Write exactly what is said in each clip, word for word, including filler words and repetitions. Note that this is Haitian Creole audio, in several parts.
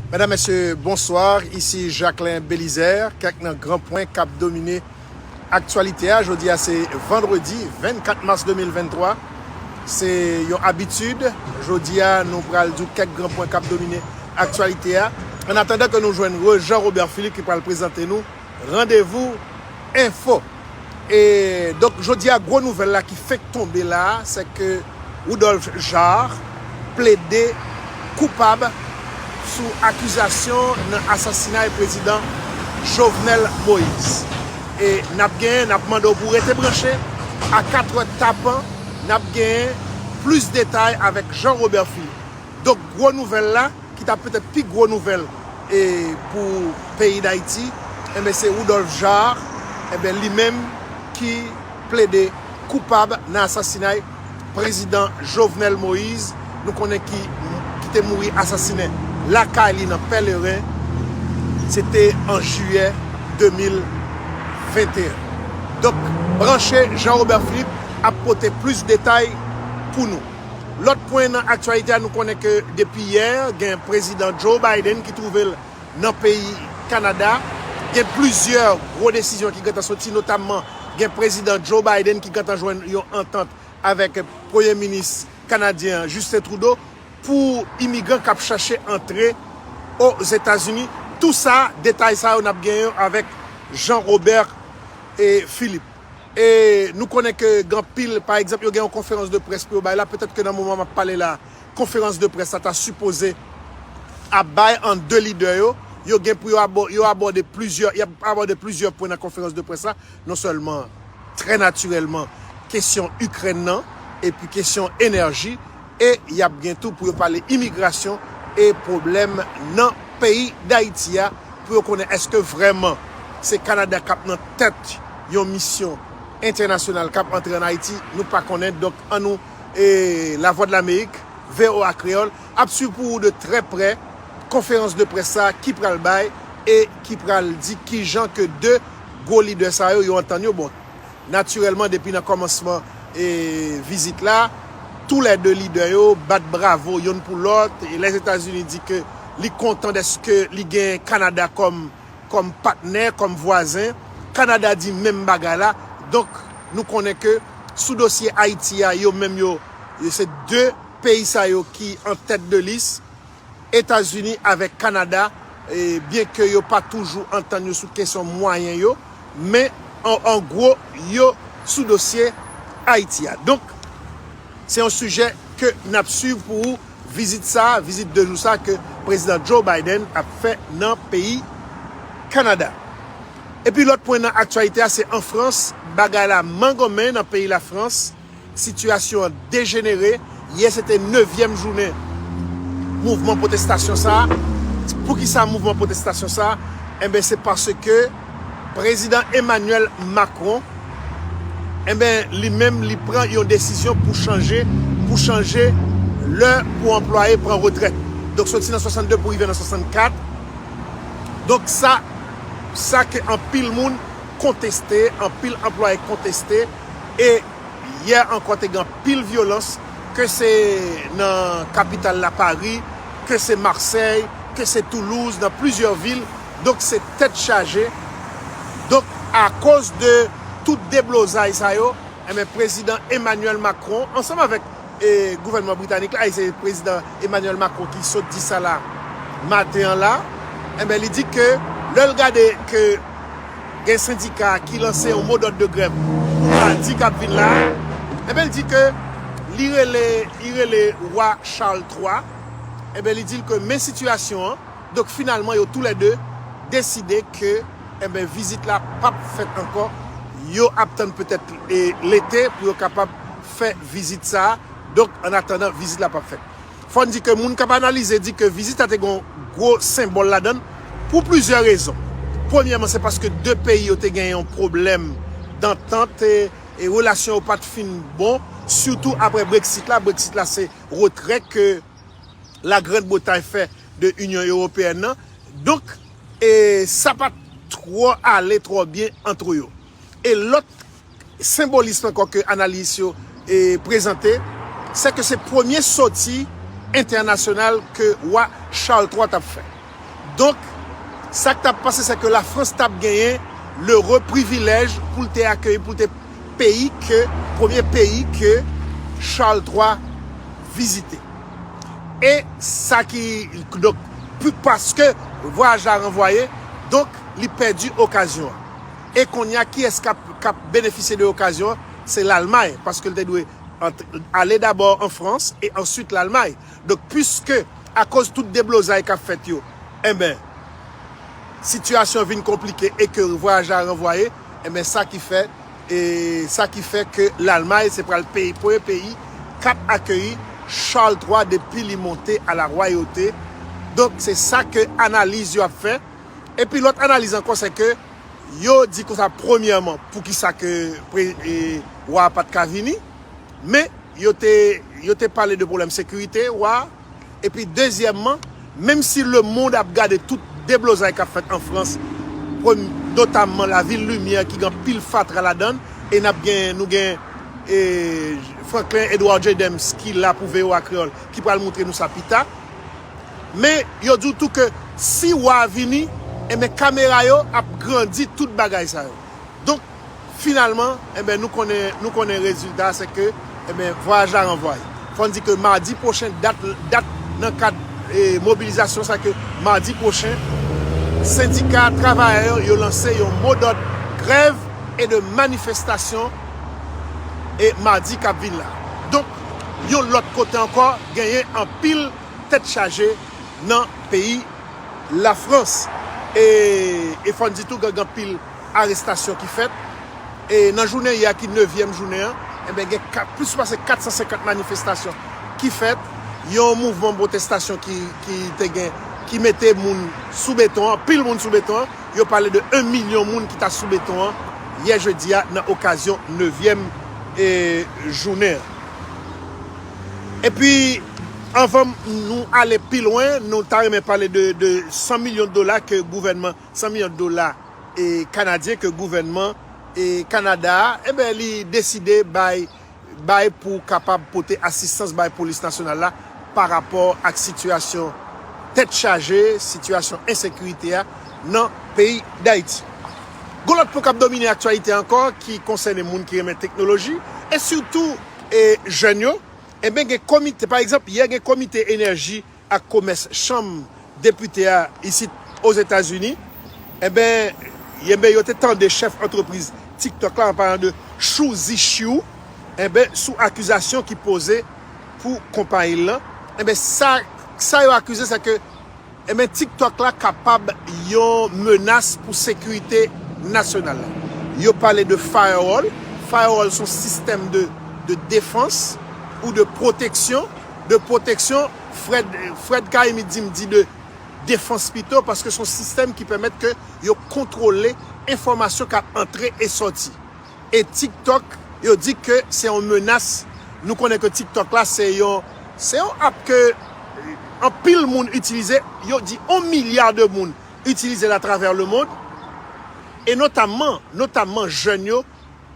Medam, mesye, bonswa. Isi Jacquelin Belizaire. Kèk nan gran pwen k ap domine aktyalite a. Jodi a se vandredi vennkat mas de mil venntwa. Se yon abitid. Jodi a, nou pral di w kèk gran pwen k ap domine aktyalite a. An atandan ke nou jwenn Re-, Jean Robert Philippe ki pral prezante nou Randevou Enfo. E donk, jodi a, gwo nouvèl la ki fenk tonbe la a, se ke Rudolphe Jaar plede koupab sou akizasyon nan asasinay prezidan Jovenel Moïse. E n ap genyen, n ap mande w pou w rete branche, a katrè tapan, n ap genyen plis detay avèk Jean Robert Philippe. Donk, gwo nouvèl la, ki ta petèt pi gwo nouvèl e pou peyi Dayiti, enben, se Rudolphe Jaar, enben, li menm ki plede koupab nan asasinay prezidan Jovenel Moïse, nou konnen ki, ki te mouri asasinen lakay li nan Pèleren, se te an jiyè de mil venteyen. Donk, branche Jean Robert Philippe ap pote plis detay pou nou. Lòt pwen nan aktyalite a, nou konnen ke depi yè, gen prezidan Joe Biden ki twouve l nan peyi Kanada. Gen plizyè gwo desizyon ki gentan soti, notamman gen prezidan Joe Biden ki gentan jwenn yon antant avèk premye minis kanadyen an, Justin Trudeau, pou imigran k ap chache antre Ozetazini. Tou sa, detay sa yo, n ap genyen yo avèk Jean Robert e Philippe. E nou konnen ke gen anpil, pa egzanp, yo gen yon konferans de près pou yo bay la, petèt ke nan moman m ap pale la, konferans de près la ta sipoze ap bay ant de lidè yo. Yo gen pou yo abò-, yo abòde plizyè, y ap abòde plizyè pwen nan konferans de près la, non sèlman, trè natirèlman, kesyon Ikrèn nan, epi kesyon enèji, e y ap gen tou pou yo pale imigrasyon e pwoblèm nan peyi Dayiti a, pou yo konnen èske vrèman se Kanada k ap nan tèt yon misyon entènasyonal k ap antre ann Ayiti, nou pa konnen. Donk, ann nou, e, Lavwadlamerik, V O A Kreyòl, ap swiv pou ou de trè prè konferans de près sa a ki pral bay e ki pral di kijan ke de gwo lidè sa yo, yo antann yo. Bon, natirèlman, depi nan kòmansman, e, vizit la, toulède lidè yo bat bravo yonn pou lòt, e Lèzetazini di ke li kontan dèske li gen Kanada kòm, kòm patnè, kòm vwazen. Kanada di menm bagay la. Donk, nou konnen ke sou dosye Ayiti a, yo menm yo, se de peyi sa yo ki an tèt de lis. Etazini avèk Kanada, e, byenke yo pa toujou antann yo sou kesyon mwayen yo, men an, an gwo, yo sou dosye Ayiti a. Donk, se yon sijè ke n ap swiv pou ou, vizit sa, vizit de jou sa ke prezidan Joe Biden ap fè nan peyi Kanada. Epi lòt pwen nan aktyalite a, se an Frans, bagay la mangonmen nan peyi Lafrans, sitiyasyon an dejenere. Yè se te nevyèm jounen mouvman pwotestasyon sa a. Poukisa mouvman pwotestasyon sa a? Enben, se paske prezidan Emmanuel Macron, enben, li menm, li pran yon desizyon pou chanje, pou chanje lè pou anplwaye pran retrèt. Donk, soti nan swasannde pou rive nan swasannkat. Donk, sa, sa ke anpil moun konteste, anpil anplwaye konteste, e yè ankò te gen anpil vyolans, ke se nan kapital la Pari, ke se Marsèy, ke se Toulouz, nan plizyè vil. Donk, se tèt chaje. Donk, akoz de tout deblozay sa yo, enben, prezidan Emmanuel Macron, ansanm avèk, e, gouvènman britanik la, e se prezidan Emmanuel Macron ki sot di sa la maten an la, enben, li di ke lè l gade ke gen sendika ki lanse yon modòd de grèv pou madi k ap vin la, enben, li di ke li rele, li rele wa Charles twa, enben, li di l ke men sitiyasyon an, donk, finalman, yo toulède deside ke, enben, vizit la p ap fèt ankò. Yo ap tann petèt, e, lete pou yo kapab fè vizit sa a. Donk, an atandan, vizit la p ap fèt. Fò n di ke moun k ap analize di ke vizit la te gen yon gwo senbòl ladan l pou plizyè rezon. Premyèman, se paske de peyi yo te gen yon pwoblèm dantant e, e relasyon yo pa t fin bon, sitou apre Brexit la. Brexit la, se retrè ke Lagrandbretay fè de Inyon Ewopeyèn nan. Donk, e sa pa t twò ale twò byen ant yo. E lòt senbolis ankò ke analis yo, e, prezante, se ke se premye soti entènasyonal ke wa Charles twa t ap fè. Donk, sa k t ap pase, se ke Lafrans t ap genyen lere privilèj pou l te akeyi, pou l te peyi ke, premye peyi ke Charles twa vizite. E sa ki, donk, pi-, paske vwayaj la ranvwaye, donk, li pèdi okazyon an. E kounye a, kiyès k ap, k ap benefisye de okazyon an? Se Lalmay, paske l te dwe ant-, ale dabò an Frans e answit Lalmay. Donk, piske, akoz tout deblozay k ap fèt yo, enben, sitiyasyon vin konplike e ke vwayaj la ranvwaye, enben, sa ki fè, e sa ki fè ke Lalmay se pral peyi, premye peyi k ap akeyi Charles twa depi li monte a la rwayote. Donk, se sa ke analiz yo ap fè. Epi, lòt analiz ankò, se ke yo di konsa, premyèman, poukisa ke pre-, e, wa a pa t ka vini, men yo te, yo te pale de pwoblèm sekirite wa a. Epi, dezyèmman, menm si lemonn ap gade tout deblozay k ap fèt an Frans, prem-, notamman lavil Limyè ki gen anpil fatra ladan l, e n ap gen, nou gen, e, Franklin Edouard Jadems ki la pou V O A Kreyòl, ki pral montre nou sa pita. Men, yo di w tou ke si wa a vini, enben, kamera yo ap grandi tout bagay sa yo. Donk, finalman, enben, nou konnen, nou konnen rezilta a, se ke, enben, vwayaj la ranvwaye. Fò n di ke madi pwochen, dat, dat nan kad, e, mobilizasyon sa, ke madi pwochen, sendika travayè yo, yo lanse yon modòd grèv e de manifestasyon, e madi k ap vin la. Donk, yon lòt kote ankò, genyen anpil tèt chaje nan peyi Lafrans. E, e fò n di tou, gen anpil arestasyon ki fèt. E nan jounen yè a, ki nevyèm jounen an, enben, gen ka-, plis pase kat san senkant manifestasyon ki fèt. Yon mouvman pwotestasyon ki, ki te gen, ki mete moun sou beton an, anpil moun sou beton an. Yo pale de yon milyon moun ki ta sou beton an yè jedi a, nan okazyon nevyèm, e, jounen an. Epi, anvan nou ale pi lwen, nou ta renmen pale de, de san milyon dola ke gouvènman, san milyon dola, e, kanadyen ke gouvènman, e, Kanada a, enben, li deside bay, bay pou kapab pote asistans bay polis nasyonal la pa rapò ak sitiyasyon tèt chaje, sitiyasyon ensekirite a nan peyi Dayiti. Gon lòt pwen k ap domine aktyalite ankò ki konsène moun ki renmen teknoloji e sitou, e, jèn yo. Enben, gen komite, pa egzanp, yè gen komite enèji ak komès chanm depite a isit Ozetazini. Enben, enben, yo te tande chèf antrepriz TikTok la, an palan de Shu Zishu, enben, sou akizasyon ki poze pou konpayi l lan. Enben, sa, sa yo akize, se ke, enben, TikTok la kapab yon menas pou sekirite nasyonal la. Yo pale de firewall. Firewall se yon sistèm de, de defans ou de pwoteksyon, de pwoteksyon, Fred, Fred Kaimi di m di de defans pito, paske se yon sistèm ki pèmèt ke yo kontwole enfòmasyon k ap antre e sòti. E TikTok, yo di ke se yon menas. Nou konnen ke TikTok la, se yon, se yon app ke anpil moun itilize. Yo di yon milya de moun itilize l atravè lemonn. E notamman, notamman jèn yo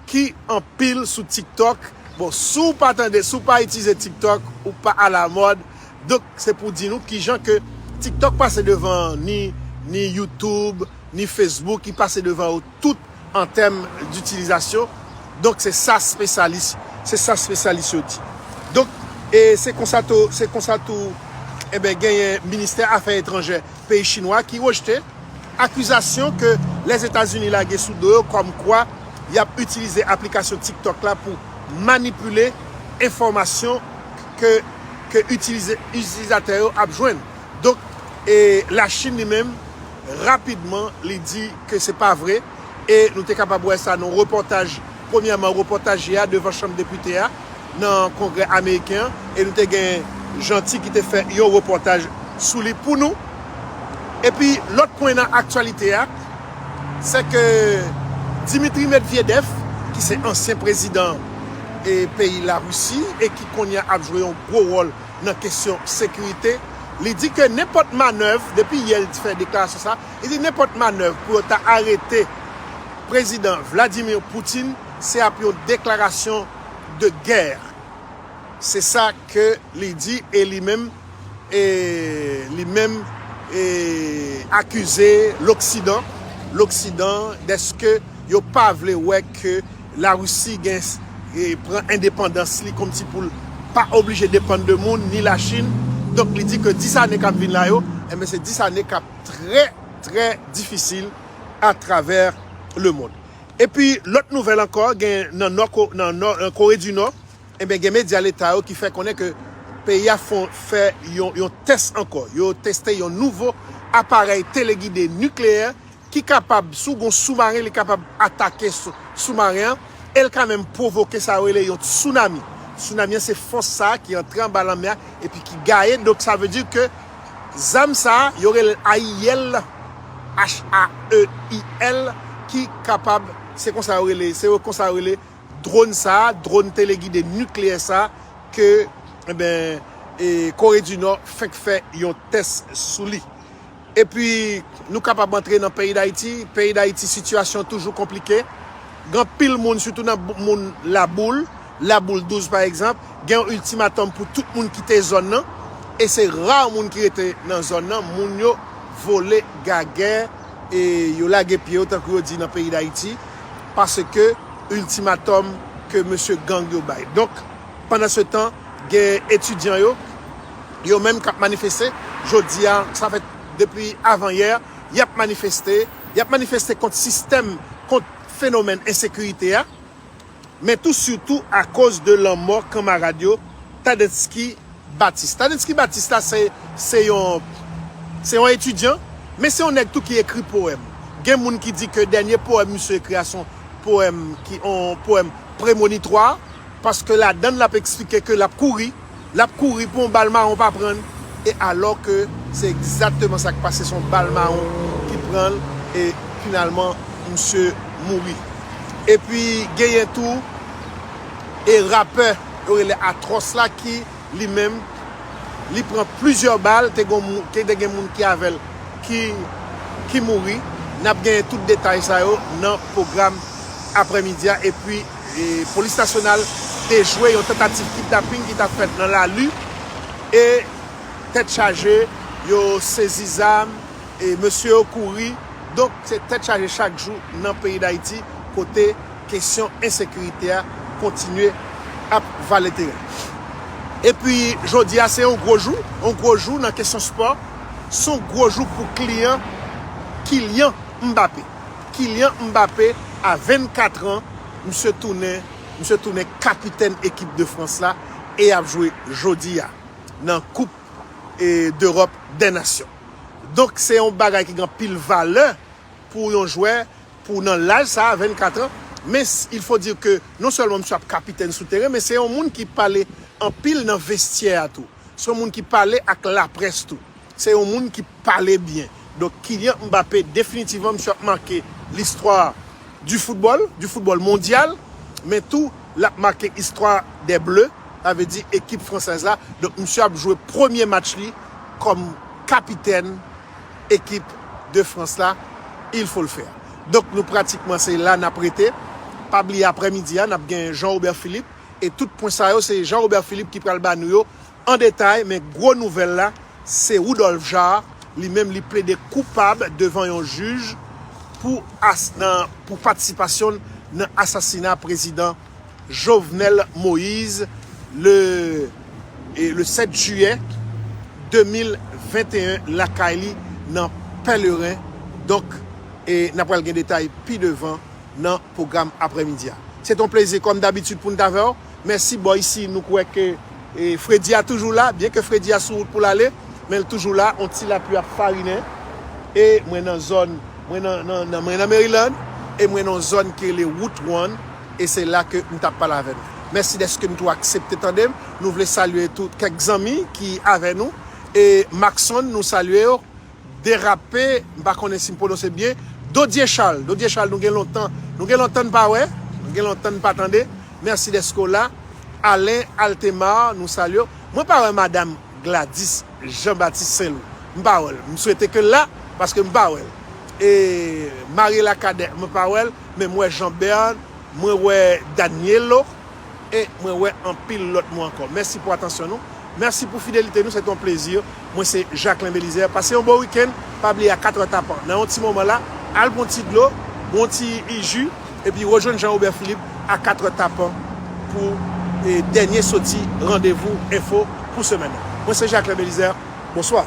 ki anpil sou TikTok. Bon, si w pa tande, si w pa itilize TikTok, ou pa alamòd. Donk, se pou di nou kijan ke TikTok pase devan ni, ni YouTube, ni Facebook, li pase devan yo tout an tèm ditilizasyon. Donk, se sa espesyalis, se sa espesyalis yo di. Donk, e se konsa tou, se konsa tou, enben, genyen ministè afè etranjè peyi chinwa ki rejte akizasyon ke Lèzetazini lage sou do yo, kòmkwa y ap itilize aplikasyon TikTok la pou manipile enfòmasyon ke, ke itilize, itilizatè yo ap jwenn. Donk, e Lachin li menm, rapidman, li di ke se pa vre. E nou te kapab wè sa nan repòtaj, premyèman, repòtaj yè a devan Chanm Depite a, nan Kongrè ameriken an. E nou te gen Janti ki te fè yon repòtaj sou li pou nou. Epi, lòt pwen nan aktyalite a, se ke Dmitry Medvedev, ki se ansyen prezidan e peyi Larisi e ki kounye a ap jwe yon gwo wòl nan kesyon sekirite, li di ke nenpòt manèv, depi yè l fè deklarasyon sa, li di nenpòt manèv pou yo ta arete prezidan Vladimir Putin, se ap yon deklarasyon de gè. Se sa ke li di, e li menm, e li menm, e, akize Loksidan, Loksidan dèske yo pa vle wè ke Larisi gen, e, pran endepandans li kòmsi pou l pa oblije depann de moun, ni Lachin. Donk, li di ke dis ane k ap vin la yo, enben, se dis ane k ap trè, trè difisil atravè lemonn. Epi, lòt nouvèl ankò, gen nan Nò Ko-, nan Nò, nan Kore di Nò, enben, gen medya leta yo ki fè konnen ke peyi a fon, fè yon, yon tès ankò. Yo teste yon nouvo aparèy telegide nikleyè ki kapab, si w gen yon soumaren, li kapab atake sou, soumaren an, e l ka menm pwovoke sa yo rele yon tsunami. Tsunami an se fòs sa a ki antre anba lanmè a epi ki gaye. Donk, sa vle di ke zam sa a, yo rele A I L, H A E I L, ki kapab, se konsa yo rele, se yo konsa yo rele dwòn sa a, dwòn telegide nikleyè sa a, ke, enben, e, Kore di Nò fenk fè yon tès sou li. Epi, nou kapab antre nan peyi Dayiti. Peyi Dayiti, sitiyasyon toujou konplike. Gen anpil moun, sitou nan bou-, moun Laboul, Laboul douz pa egzanp, gen yon iltimatòm pou tout moun kite zòn nan. E se ra moun ki rete nan zòn nan. Moun yo vole gagè e yo lage pye yo, tankou yo di nan peyi Dayiti, paske iltimatòm ke mesye gang yo bay. Donk, pandansetan, gen etidyan yo, yo menm k ap manifeste. Jodi a, sa fè depi avanyè, y ap manifeste. Y ap manifeste kont sistèm, kont fenomèn ensekirite a, men tou sitou akoz de lanmò kanmarad yo, Tadensky Baptiste. Tadensky Baptiste la, se, se yon, se yon etidyan, men se yon nèg tou ki ekri powèm. Gen moun ki di ke dènye powèm misye ekri a se yon powèm ki, yon powèm premonitwa, paske ladan l ap eksplike ke l ap kouri, l ap kouri pou yon bal mawon pa pran l, e alò ke se egzakteman sa k pase, se yon bal mawon ki pran l, e finalman, misye mouri. Epi, genyen tou, e rapè, yo rele Atros la, ki li menm, li pran plizyè bal, te gen moun, te gen moun ki avè l, ki, ki mouri. N ap genyen tout detay sa yo nan pwogram aprèmidi a. Epi, e, Polis Nasyonal dejwe yon tantativ kidnaping ki t ap fèt nan Lali. E tèt chaje, yo sezi zam, e mesye yo kouri. Donk, se tèt chaje chak jou nan peyi Dayiti, kote kesyon ensekirite a kontinye ap vale teren. Epi, jodi a, se yon gwo jou, yon gwo jou nan kesyon spò. Se yon gwo jou pou kliyan Kylian Mbappé. Kylian Mbappé, a vennkat an, misye tounen, misye tounen kapitèn ekip de Frans la, e y ap jwe jodi a nan Koup, e, d'Europe des Nations. Donk, se yon bagay ki gen anpil valè pou yon jwè, pou nan laj sa a, vennkat an. Men, s-, il faut dire que non sèlman misye ap kapitèn sou teren, men se yon moun ki pale anpil nan vestyè a tou. Se yon moun ki pale ak laprès tou. Se yon moun ki pale byen. Donk, Kylian Mbappé, definitivman, misye ap make listwa du football, du football mondyal, men tou, l ap make istwa des Bleus, sa vle di ekip fransèz la. Donk, misye ap jwe premye match li kòm kapitèn ekip de Frans la, il faut le faire. Donk, nou pratikman se la n ap rete. Pa bliye aprèmidi a, n ap gen Jean Robert Philippe. E tout pwen sa yo, se Jean Robert Philippe ki pral ba nou yo an detay. Men gwo nouvèl la, se Rudolphe Jaar, li menm li plede koupab devan yon jij pou as-, nan, pou patisipasyon l nan asasina prezidan Jovenel Moïse le, e, le sèt jiyè de mil venteyen lakay li nan Pèleren. Donk, e, n ap pral gen detay pi devan nan pwogram aprèmidi a. Se t on plezi, kòm dabitid, pou n t avè w. Mèsi, bò isi, nou kwè ke, e, fredi a toujou la, byen ke fredi a sou wout pou l ale, men l toujou la, on ti lapli ap farinen. E mwen nan zòn, mwen nan, nan, nan, mwen nan Maryland, e mwen nan yon zòn ki rele Route One, e se la ke m t ap pale avè nou. Mèsi dèske nou tou aksepte tande m. Nou vle salye tou kèk zanmi ki avè nou. E Maxon, nou salye yo. Derape, m pa konnen si m pwononse byen. Dodie Charles, Dodie Charles, nou gen lontan, nou gen lontan n pa wè, nou gen lontan n pa tande. Mèsi dèske w la. Alain Altemar, nou salye w. Mwen pa wè madanm Gladys Jean Baptiste Saint Louis. M pa wè l. M swete ke l la, paske m pa wè l. E Mariela Cadet, mwen pa wè l, men mwen wè Jean Bern, mwen wè Danielo, e mwen wè anpil lòt moun ankò. Mèsi pou atansyon nou. Mèsi pou fidelite nou, se te yon plezi. Mwen se Jacquelin Belizaire. Pase yon bon wikenn, pa bliye a katrè tapan. Nan yon ti moman la, al pran ti dlo, bon ti ji, epi rejwenn Jean Robert Philippe a katrè tapan pou e, dènye soti randevou enfo pou semèn nan. Mwen se Jacquelin Belizaire. Bonswa.